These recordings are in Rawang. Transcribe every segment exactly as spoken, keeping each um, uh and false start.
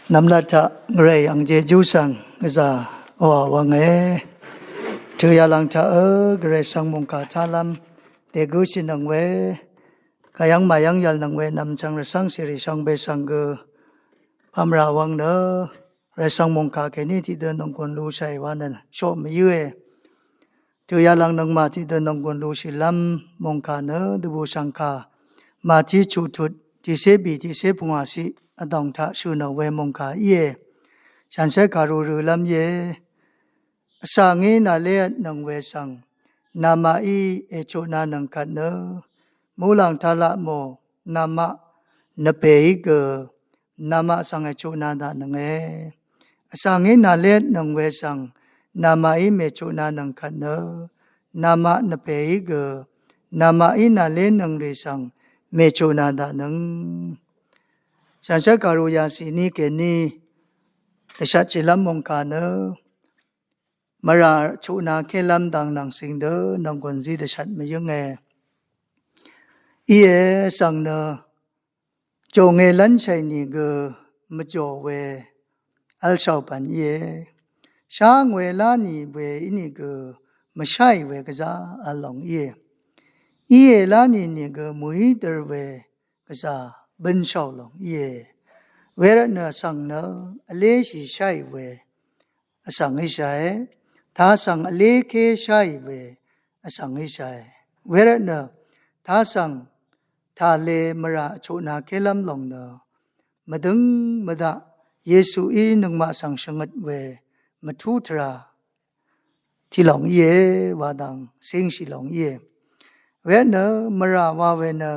Nvmlat taq Gvray ang jejú svng gvzà wa wvnge. Tø yalang taq ø Gvray svng mungkà taqlvm degǿ shìnøng we. Kayv́ng mayv́ng yv̀lnøng we nvm chvng rvsvng siri shvngbe svng gø pamra wvng nø Gvray svng mungkà kèní tiqdø nungkun lushàì wa nø shoq mvyǿe. Tø yalang nøngmaq tiqdø nungkun lushìlvm mungkà nø dvbù shvngkà Mati chuqtut tiqsé bì tiqsé pungwà siq vdòng taq shø̀ nø we mungkà íe. Shanshér kàru rølv́m íe. Vsvngí nàlévtnøng we svng namaqí èchutnanøng kvt nø muqlàng taq laq mò namaq nvpèí gø namaq svng èchutna daqnønge. Vsvngí nàlévtnøng we svng namaqí mèchutnanøng kvt nø namaq nvpèí gø namaqí nàlénøng rì svng mèchutna daqnøng. Shanshér kàru yàsì ní kèní dvshat chìlv́m mungkà nø mvrà chutna kélv́m dang nvng sing dø nvnggùn zí dvshat mvyǿnge. Íe svng nø jònge lv́nshàì nìgø mvjò we v̄l shàò pv̀n íe. Shá ngwe lá nì we ínìgø mvsháì we gvzá v̄l lòng íe. Íe lá nì nìgø mø̀í dvr we gvzà bønshàò lòng íe. Wervtnø vsvng nø vléshì sháì we vsvng íshàe. Tasvng vléké sháì we vsvng íshàe. Wervtnø tasvng tale mvrà vchutna kélv́m lòng nø mvdøng mvdaq Yesuí nøngmaq svng shvngøt we mvtú tvrà tiq lòng íe wa dang cíngshì lòng íe. Wervtnø mvrà wa we nø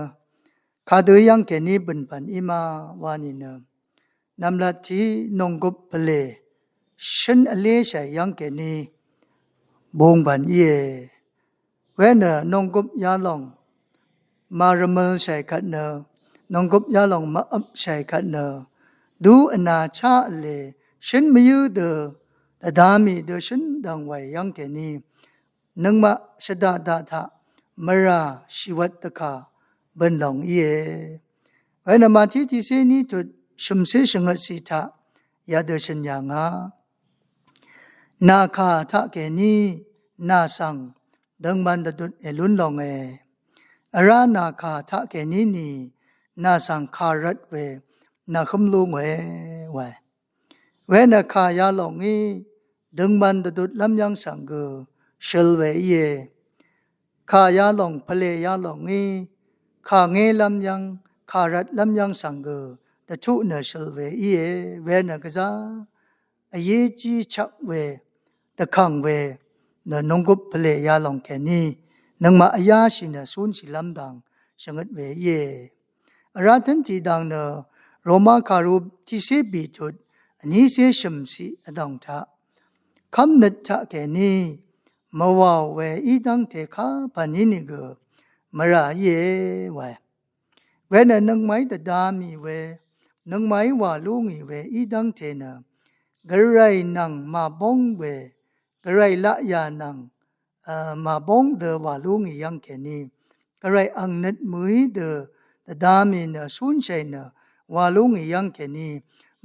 kadø yv́ng kèní bø̀n pv̀n í ma wa nìnø nv̀mlat tiq nònggøp pvlè shǿn vléshàì yv́ng kèní bung pv̀n íe. Wenø nònggøp yalòng màrvmølshàì kvt nø nònggøp yalòng mvvpshàì kvt nø dú vna chá vle shǿn mvyǿ dø dvda mì dø shǿn dv̀ng wàì yv́ng kèní nøngmaq shvdaq daq taq mvrà shìwvt dvkà bø̀n lòng íe. Wenø Mati tiqcé ní tut shø̀mcé shvngøtcì taq yadø shø̀n yà ngà. Nà kà taqkèní nà svng døngman dvdut èlún longe. Vrá nà kà taqkèní ni nà svng kà rvt we nà hǿm lú ngòe wae. Wenø kà yalòng í døngman dvdut lv́m yv́ng svng gø shøl we íe. Kà yalòng pvlè yalòng í kà ngé lv́m yv́ng kà rvt lv́m yv́ng svng gø dvtuq nø shøl we íe. Wenø gvzá vyéjí chvk we dvkv̀ng we nø nònggøp pvlè yalòng kèní nøngmaq vyáshì nø cúnshì lv́m dang shvngøt we íe. Vrá tǿn tiqdv̀ng nø Roma kàru tiqcé bìtut vnícé shø̀mciq vdòng taq kv́mnøt taqkèní mvwàò we í dv́ngte kapà ní nìgø mvrà íe wae. Wenø nøngmaqí dvda mì we nøngmaqí wà lú ngì we í dv́ngte nø Gvray nvng màbóng we Gvray laqyà nvng màbóng dø wà lú ngì yv́ng kèní Gvray ang nøt mø̀í dø dvda mì nø cúnshàì nø wà lú ngì yv́ng kèní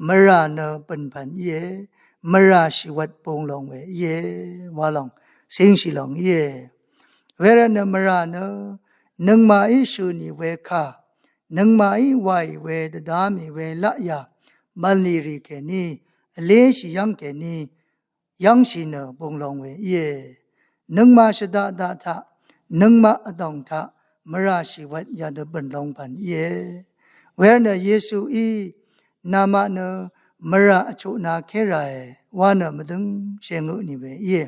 mvrà nø bø̀n pv̀n íe. Mvrà shìwvt bung lòng we íe wa lòng cíngshì lòng íe. Wervtnø mvrà nø nøngmaqí shø̀ nì we kà nøngmaqí wàì we dvda mì we laqyà mv̀nlì rì kèní vléshì yv́ng kèní yv́ngshì nø bung long we íe. Nøngmaq shvdaq daq taq nøngmaq vdòng taq mvrà shìwvt yadø bø̀n long pv̀n íe. Wervtnø Yesuí namaq nø mvrà vchutna kéràe wa nø mvdøng shèngø tnì we íe.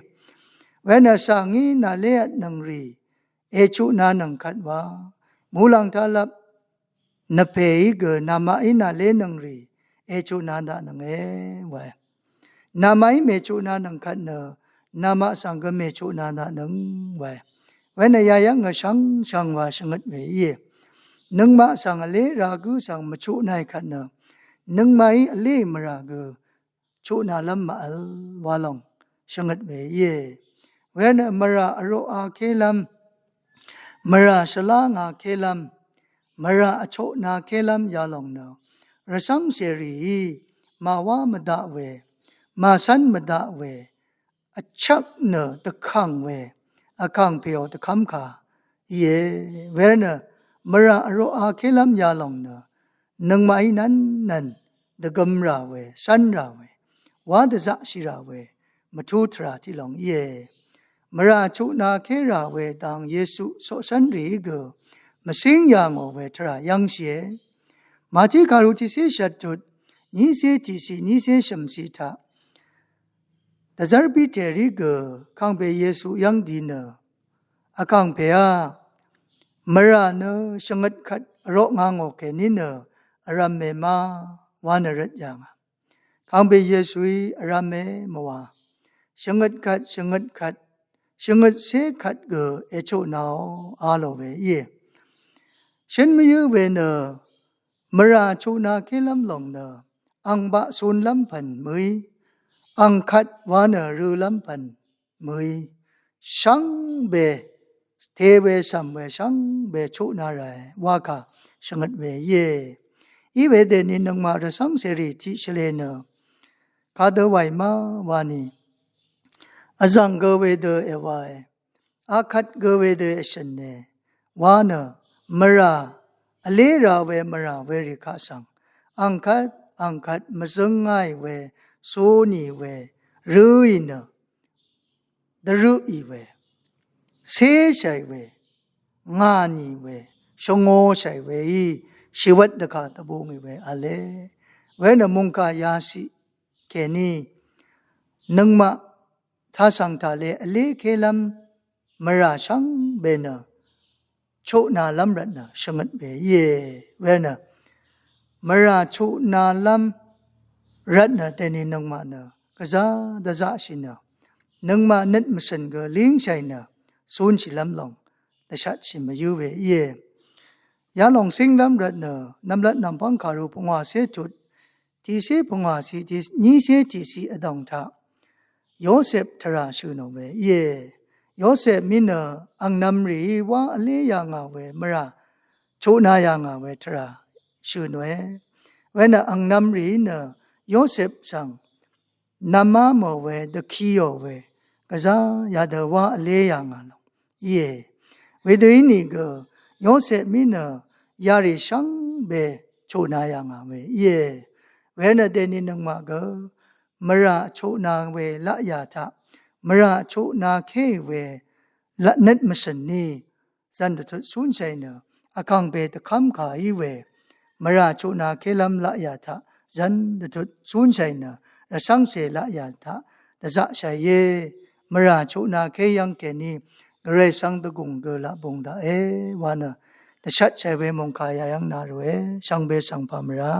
Wervtnø vsvngí nàlévtnøng rì èchutnanøng kvt wa muqlàng taq lap nvpèí gø namaqí nàlénøng rì èchutna daqnønge wae. Namaqí mèchutnanøng kvt nø namaq svng gø mèchutna daqnøng wae. Wenø yayv́ng gø shvngshvng wa shvngøt we íe. Nøngmaq svng vlé ragǿ svng mvchutnaì kvt nø nøngmaqí vlé mvrà gø chutnalv́m màvl wa lòng shvngøt we íe. Wenø mvrà vroqa kélv́m mvrà shvlá nga kélv́m mvrà vchutna kélv́m yalòng nø rvcv́ng cèrìí màwá mvdaq we, màcv́n mvdaq we, vchvk nø dvkv̀ng we, vkàngpèò dvkv́mkà íe. Wervtnø mvrà vroqa kélv́m yalòng nø nøngmaqí nv́nnv̀n dvgøm rà we, cv́n rà we, wá dvzaqshì rà we, mvtú tvrà tiqlòng íe. Mvrà chuqnaké rà we dang Yesu coqcv́nrìí gø mvcíng yà ngò we tvrà yv́ngshìe. Màtí kàru tiqcé shvttut nícé tiqciq nícé shø̀mciq taq dvzv́r Piterí gø kàngpè Yesu yv́ng di nø, vkàngpèá, mvrà nø shvngøt kvt vroq nga ngò kèní nø vrv̄me ma wa nø rvt yà ngà. Kàngpè Yesuí vrv̄me mvwà, shvngøt kvt, shvngøt kvt, shvngøtcé kvt gø èchuqnaò a lò we íe. Shø̀n mvyǿ we nø mvrà chuqnaké lv́m lòng nø ang baq cunlv́m pv̀n mø̀í, ang kvt wa nø rølv́m pv̀n mø̀í, shvngbe te we cv̀m we shvngbe chuqna ràe wakà shvngøt we íe. Iwe dèni nøngmaq rvcv́ng cèrì tiq shvlē nø kadø wàì ma wani, vzv̀ng gø wedø èwae, akvt gø wedø èshø̀ne wa nø mvrà, vlé ra we mvrà werì kaq svng ang kvt ang kvt mvzǿngáì we, cúnì we, rǿì nø dvrøqì we, céshàì we, ngànì we, shvngōshàì weí shìwvt dvkà dvbungì we v̄le. Wenø mungkà yaciq kèní nøngmaq tasv̀ng taqle vlékélv́m mvrà shvngbe nø chuqnalv́m rvtnø shvngøt we íe. Wenø mvrà chuqnalv́m rvtnø dèni nøngmaq nø gvzá dvzaqshì nø nøngmaq nøt mvcø̀n gø língshàì nø cúnshìlv́m lòng dvshatshì mvyǿ we íe. Yalòng cínglv́m rvtnø nv̀mlat nv̀mpv́ng kàru pungwàcé tut tiqcé pungwàciq tiq, nícé tiqciq vdòng taq Yosep tvrà shø̀ nò we íe. Yosep mí nø angnv̄m rìí wá vlé yà ngà we mvrà chuqna yà ngà we tvrà shø̀ nòe. Wenø angnv̄m rìí nø Yosep svng nvmá mò we, dvkiò we, gvzá yadø wá vlé yà ngà lòng íe. Wedø ínìgø Yosep mí nø yarì shvngbe chuqna yà ngà we íe. Wenø dèni nøngmaq gø mvrà chuqna we laqyà taq mvrà chuqnakéì we nøt mvcø̀n ní zv̀n dvtut cúnshàì nø vkàngpè dvkv́mkà í we mvrà chuqnakélv́m laqyà taq zv̀n dvtut cúnshàì nø rvcv́ngcè laqyà taq dvzaqshàìe. Mvrà chuqnaké yv́ng kèní gvray svng dvgùng gø laq bung daqe wa nø dvshatshàì we mòngkà yayv́ng na ròe. Shvngbe svng pà mvrà